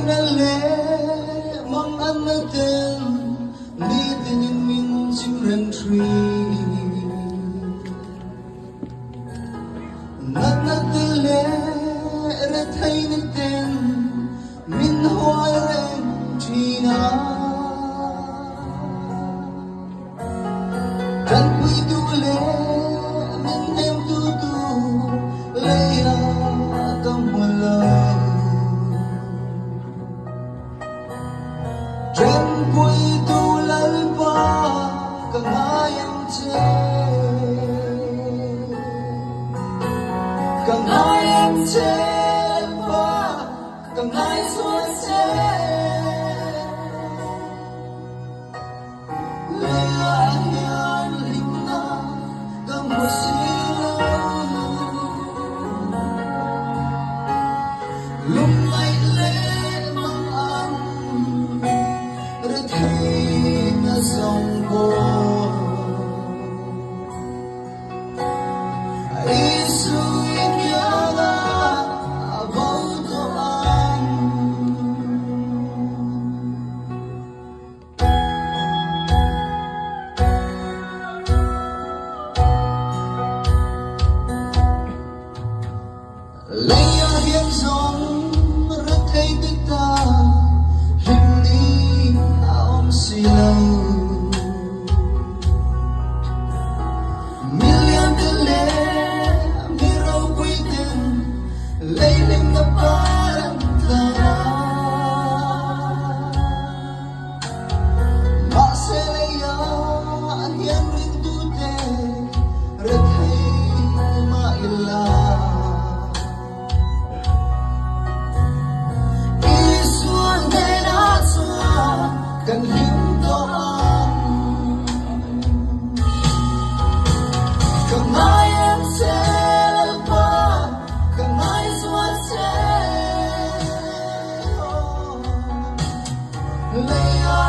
na leh mang an na ten nitinin min chim reng thin. Natna te leh retheihna ten min hual reng thin a. Tanpuitu leh min hnemtu tur leiah ka hmu lo. Tanpuitu Lalpa ka ngai ang che. Ka ngai ang che Lalpa, ka ngai sual che. Leiah hian hlimna ka hmu si lo. Lungngaih leh mang ang retheihna zawng pawh. Isu i kianga a bo tawh ang. Leiah hian zawng rethei te ta hlim ni a awm si lo. Milian te leh mi ropui ten lei hlimna par an tlar a. Mahse leiah hian ringtute rethei mah ila. Isua hnenah chuan kan hlim tawh ang. Ka ngai em che Lalpa, ka ngai zual che. Leiah.